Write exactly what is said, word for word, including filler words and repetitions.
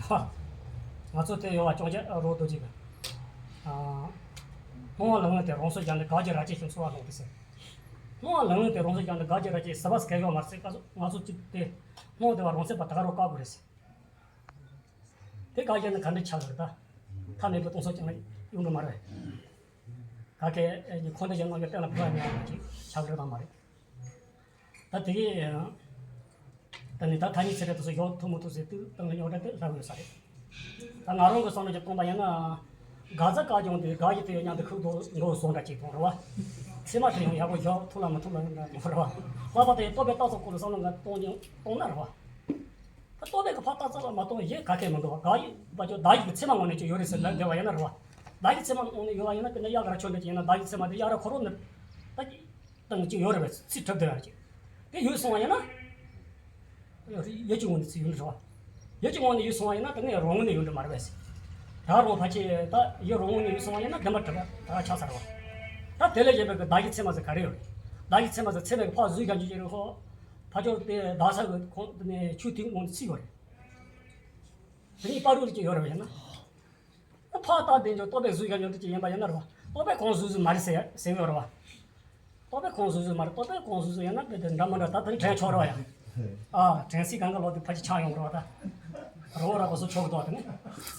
ང་ཚོ་དེ་ཡོད་བ་སྐྱོང་བྱ་རོགས་རྡོ་རྗེ་གི། སྣང་བ་ལམ་ལྔ་དེ་རང་སོ་བརྒྱབ་ནས་དགག་བྱ་ར་སྐྱེས་ཤིང་གསོ་བ་སློང་དུ་ཟེར། སྣང་བ་ལམ་ལྔ་དེ་རང་སོ་བརྒྱབ་ནས་དགག་བྱ་ར་སྐྱེས་ཟེར་བ་སྐད་ཡོད་མ་རེད་ཟེར། ང་ཚོ་གཅིག་དེ་སྣང་བ་དེ་བ་རང་སེམས་པ་ད་ག་རོ་བཀག་དགོས་རེད་ཟེར། དེ་བཀག་བྱས་ན་ག་འདྲ་ཆགས་རེད་ད། ཐ་མེད་པའི་སྟོང་སོ་ཀྱང་ཡོང་འགྲོ་མ་རེད། ག་གེ་ཁོང་དེ་ཡང་ང་གི་གཏན་ལ་ཕབ་ཡ་ཅིག་ཆགས་རེད་དང་མ་རེད། ད་དེ་གི་ད་ནི་ད་ཐ་སྙད་ཚིག་རེ་དུ་སོ་ཡོད་ཐུབ་མི་ཐུབ་ཟེར་དུས་ད་ང་ཡོད་རེད་དེ་ལྷག་ཡོད་ས་རེད། ད་ང་རང་གི་བསམ་བློ་ཅིག་གཏོང་པ་ཡིན་ན། དགག་བྱ་བཀག་ཀྱང་དེ་དགག་བྱ་དེ་ཡང་དེ་ཁུག་ཏུ་མགོ་བཟུང་འདྲ་ཅིག་གཏོང་རེད་བ། ཚད་མ་དེ་ཡང་ཡག་པོ་ཡོད་ཐུབ་ལ་མི་ཐུབ་ལ་འདྲ་གཏོང་རེད་བ། ལྷག་པར་དུ་ཡང་རྟོག་པའི་རྟགས་ཚོ་སྐོར་ལ་བསམ་བློ་ང་གཏོང་ཀྱང་གཏོང་ན་རེད་བ། ད་རྟོག་པའི་གི་ཕར་རྟགས་ཚོ་ལ་མ་གཏོང་ཡེ་ག་གེ་མི་འདུག་བ། དགག་བྱ་བ་ཅོ་བདག་གི་ཚད་མ་ངོས་ནས་ཅིག་ཡོད་རེད་ཟེར་ལབ་བསྡད་པ་ཡིན་ན་རེད་བ། བདག་གི་ཚད་མ་ངོས་ནས་ཡོད་པ་ཡིན་ན་དེ་ནས་གཡག་ར་ཆོད་འདྲ་ཅིག་ཡིན་ན་བདག་གི་ཚད་མ་དེ་གཡག་ར་ཁོ་རང་ནི་ད་ཅིག་ད་ཅིག་ཡོད་རེད་བས་ཚིག་གྲུབ་བསྡད་ཡ་ཅིག་དེ་ཡོད་སོང་བ་ཡིན་ན། ཡོད་ཀྱི་ངོས་ནས་ཚིག་ཡོད་རེད་བ། ཡོད་ཀྱི་ངོས་ནས་ཡོད་སོང་བ་ཡིན་ན་དེ་ནས་རང་ངོས་ནས་ཡོད་འགྲོ་མ་རེད་བས། ད་རང་ཕལ་ཆེར་ད་ཡོད་རང་ངོས་ནས་ཡོད་སོང་བ་ཡིན་ན་བདེན་པ་གྲུབ་པ་ད་ཆགས་ཚར་བ། ད་དེ་ལས་གཞན་པའི་གི་བདག་གི་ཚད་མ་ཟེར་ག་རེ་ཡོད་རེད། བདག་གི་ཚད་མ་ཟེར་ཚད་མའི་གི་ཕར་གཟུགས་ཀྱང་འཇུག་ཀྱི་རེད་ཧོ། ཕར་ཕྱོགས་དེ་བདག་ས་གི་ཁོང་དེ་ནས་ཆོས་དེའི་ངོས་ནས་ཚིག་ཡོད་རེད། དེ་གཉིས་བར་དུ་ཅིག་ཡོད་རེད་བས་ཡིན་ན། ཕར་ལྟ་དེ་འཇོག་རྟོག་པའི་གཟུགས་ཀྱང་འཇོག་དུས་ཅིག་ཡིན་པ་ཡིན་ན་རེད་བ། རྟོག་པའི་ཁོང་གཟུགས་གཟུགས་མ་རེད་ཟེར་ཟེར་ཡོད་རེད་བ། རྟོག་པའི་ཁོང་གཟུགས་གཟུགས་མ་རེད། རྟོག་པའི་ཁོང་གཟུགས་གཟུགས་ཡིན་ན་དེ་དེ་འདྲ་མི་འདྲ་ད་དེ་དྲན་ཆོག་རེད་བ་ཡ། ཨ་དྲན་སྲིད་གང་ག་ལོག་དེ་ཕལ་ཆེར་ཆགས་ཡོང་རེད་བ་ད། རོ་ར་གོ་སོ་ཆོག་གི་འདུག་དེ་ནི།